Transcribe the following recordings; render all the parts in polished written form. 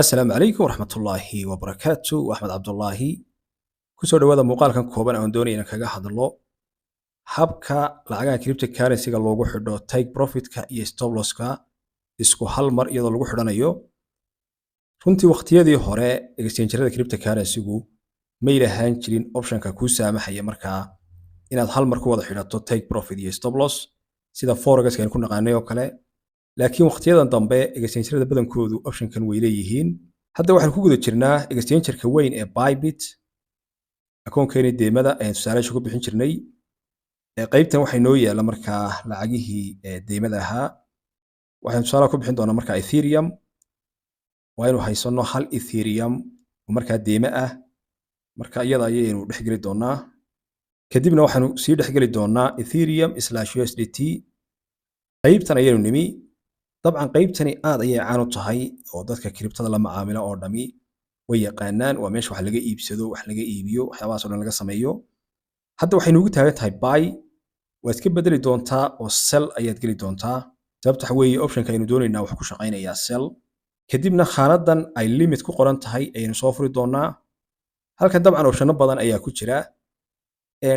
Asalaamu calaykum waraxmatullaahi wabarakaatu. Axmed Cabdulaahi. Kusoo dhawaada muuqaalkan kooban aan doonaya inaan kaga hadlo habka lacagaha cryptocurrency-ga loogu xidho take profitka iyo stop losska isku hal mar iyadoo lagu xidhanayo. Runtii, waqtiyadii hore exchangerada cryptocurrency-gu may lahaan jirin optionka kuu saamaxaya markaa inaad hal mar ku wada xidhato take profit iyo stop loss, sida forex aynu ku naqaanay oo kale. Laakiin waqtiyadan dambe exchangerada badankoodu optionkan way leeyihiin. Hadda waxaan ku guda jirnaa exchangerka weyn ee Bybit, akoonkeeni demoda ayaan tusaalayaasha ku bixin jirnay. Qaybtan waxay noo yaalla markaa lacagihii demoda ahaa. Waxaan tusaalaha ku bixin doonaa markaa Ethereum. Waa inuu haysano hal Ethereum oo markaa demo ah. Marka iyada ayaynu dhex geli doonaa, kadibna waxaanu sii dhex geli doonaa Ethereum/USDT. Qaybtan ayaynu nimi. Dabcan, qaybtani aad ayay caan u tahay oo dadka cryptoda la macaamila oo dhami way yaqaanaan. Waa meesha wax laga iibsado, wax laga iibiyo, waxyaabahaas oo dhan laga sameeyo. Hadda waxay nugu taagan tahay buy. Waad iska bedeli doontaa oo sell ayaad geli doontaa. Sababta waxa weeye, optionka aynu doonaynaa wuxuu ku shaqaynayaa sell. Kadibna khaanadan ay limit ku qoran tahay ayaynu soo furi doonaa. Halkan dabcan optiono badan ayaa ku jira.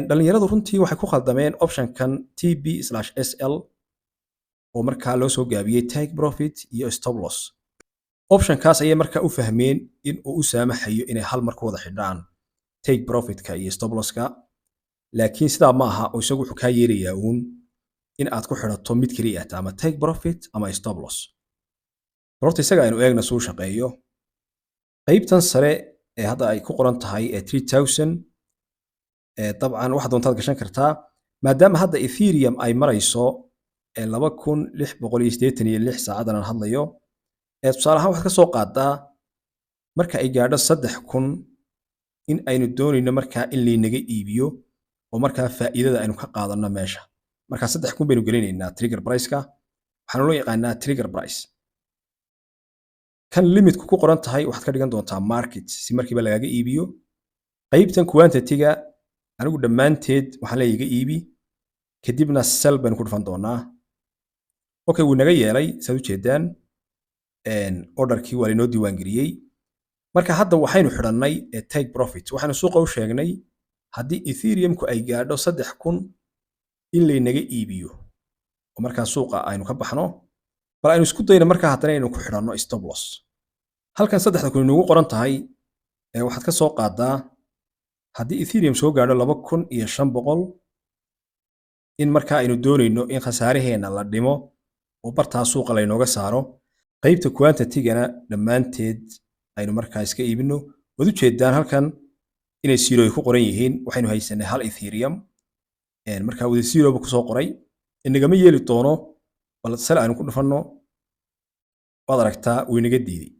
Dhalinyaradu runtii waxay ku khaldameen optionkan TP/SL, oo markaa loo soo gaabiyey take profit iyo stop loss. Optionkaas ayay markaa u fahmeen in uu u saamaxayo inay hal mar ku wada xidhaan take profitka iyo stop losska, laakiin sidaa ma aha, oo isagu wuxuu kaa yeelayaa uun in aad ku xidhato mid keliya ah, ama take profit ama stop loss. Horta isaga aynu eegna suu shaqeeyo. Qaybtan sare ee hadda ay ku qoran tahay ee 3000, dabcan waxaad doontaad gashan kartaa. Maadaama hadda Ethereum ay marayso 2686 saacadan aan hadlayo, tusaale ahaan waxaad ka soo qaadaa marka ay gaadho 3000 in aynu doonayno markaa in laynaga iibiyo oo markaa faa'iidada aynu ka qaadanno meesha. Markaa 3000 baynu gelinaynaa trigger priceka. Waxaanu loo yaqaanaa trigger price. Kan limitku ku qoran tahay waxaad ka dhigan doontaa market, si markiiba lagaaga iibiyo. Qaybtan quantity-ga anigu dhammaanteed waxaan leeyahay iga iibi. Kadibna sell baynu ku dhufan doonaa. Okay, wuu naga yeelay. Saad ujeedaan, orderkii waa lainoo diiwaangeliyey. Marka hadda waxaynu xidhannay take profit. Waxaynu suuqa u sheegnay haddii Ethereumku ay gaadho 3000 in laynaga iibiyo oo markaa suuqa aynu ka baxno. Bal aynu isku dayno markaa haddana inaynu ku xidhanno stop loss. Halkan 3000 inoogu qoran tahay, waxaad ka soo qaadaa haddii Ethereum soo gaadho 2500 in markaa aynu doonayno in khasaaraheenna la dhimo oo bartaa suuqa laynooga saaro. Qaybta quantity-gana dhammaanteed aynu markaa iska iibino. Waad ujeedaan halkan inay zero ay ku qoran yihiin. Waxaynu haysanay hal Ethereum, markaa wada zero ba kusoo qoray, inagama yeeli doono. Bal sell aynu ku dhufanno. Waad aragtaa, wuu inaga diiday.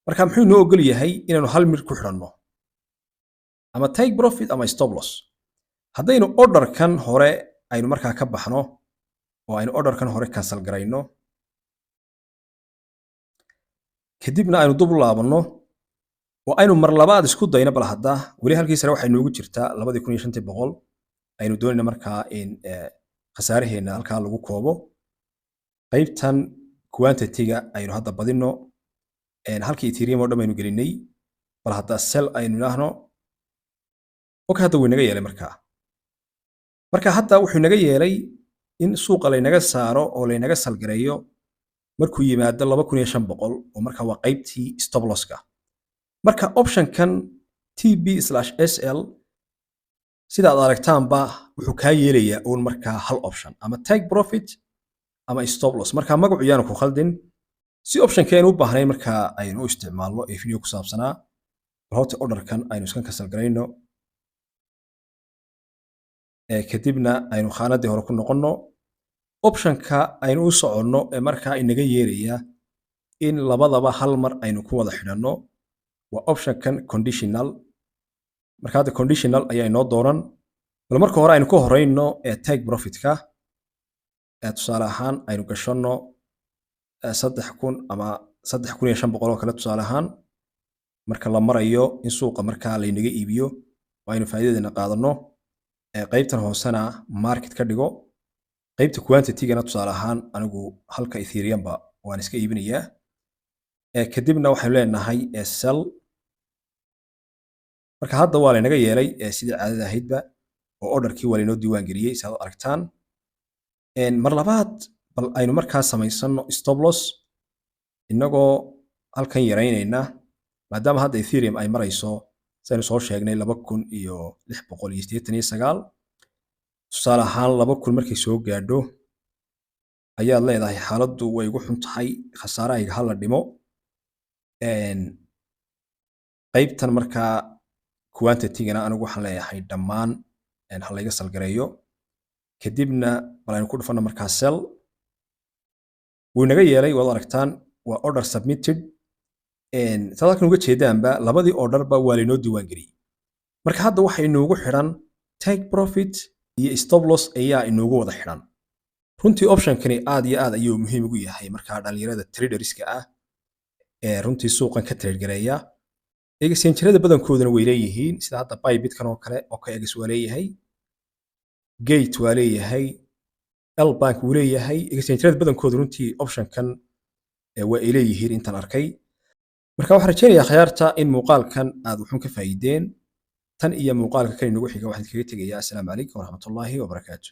Marka muxuu inoo ogol yahay? Inaynu hal mid ku xidhanno, ama take profit ama stop loss. Haddaynu orderkan hore aynu markaa ka baxno oo aynu orderkan hore cancel garayno, kadibna aynu dub u laabanno oo aynu mar labaad isku dayno, bal hadda weli halkii sare waxay noogu jirtaa 2500. Aynu doonayna markaa in khasaaraheenna halkaa lagu koobo. Qaybtan quantity-ga aynu hadda badino. Halkii Ethereum oo dhan baynu gelinay. Bal hadda sell aynu idhaahno. Okay, hadda wuu inaga yeelay markaa. Marka hadda wuxuu inaga yeelay in suuqa laynaga saaro oo laynaga sell gareeyo markuu yimaado 2500, oo marka waa qaybtii stop losska. Marka optionkan TP/SL, sidaad aragtaanba, wuxuu kaa yeelayaa uun markaa hal option, ama take profit ama stop loss. Marka magacu yaanu ku khaldin. Si optionka aynu u baahnayn markaa aynu u isticmaalno ee video ku saabsanaa, bal horta orderkan aynu iskan cancel garayno, kadibna aynu khaanadii hore ku noqonno. Optionka aynu u soconno ee markaa inaga yeelaya in labadaba hal mar aynu ku wada xidhanno waa optionkan conditional. Marka hadda conditional ayaa inoo dooran. Bal marka hore aynu ka horeyno ee take profitka. Tusaale ahaan aynu gashanno 3000 ama 3500 oo kale, tusaale ahaan, marka la marayo in suuqa markaa laynaga iibiyo oo aynu faa'iidadeena qaadanno. Qaybtan hoosena market ka dhigo. Qaybta quantity-gana, tusaale ahaan, anigu halka Ethereum-ba waan iska iibinayaa. Kadibna waxaynu leenahay sell. Marka hadda waa laynaga yeelay sidii caadada ahaydba, oo orderkii waa laynoo diiwaan geliyey, si aad u aragtaan. Mar labaad bal aynu markaa samaysano stop loss, inagoo halkan yaraynayna, maadaama hadda Ethereum ay marayso, saynu soo sheegnay, 2689. Tusaale ahaan, 2000 markay soo gaadho ayaad leedahay: "Xaaladdu way igu xun tahay, khasaarahayga hala dhimo." Qaybtan markaa quantity-gana anigu waxaan leeyahay dhammaan ha layga sell gareeyo. Kadibna bal aynu ku dhufano markaa sell. Wuu inaga yeelay, waad aragtaan, waa order submitted. Saad halkan uga jeedaanba, labadii orderba waa laynoo diiwaan geliyey. Marka hadda waxa inoogu xidhan take profit iyo stop loss ayaa inoogu wada xidhan. Runtii optionkani aad iyo aad ayuu muhiim ugu yahay markaa dhalinyarada traderska ah ee runtii suuqan ka trade gareeya. Exchangerada badankooduna way leeyihiin, sida hadda Bybitkan oo kale, OKX waa leeyahay, Gate waa leeyahay, LBank wuu leeyahay. Exchangerada badankoodu runtii optionkan waa ay leeyihiin intaan arkay. Marka waxaan rajaynayaa, akhyaarta, in muuqaalkan aad wuxuun ka faa'iideen. Tan iyo muuqaalka kan inagu xiga, waxaan kaga tegayaa: asalaamu calaykum waraxmatullaahi wabarakaatu.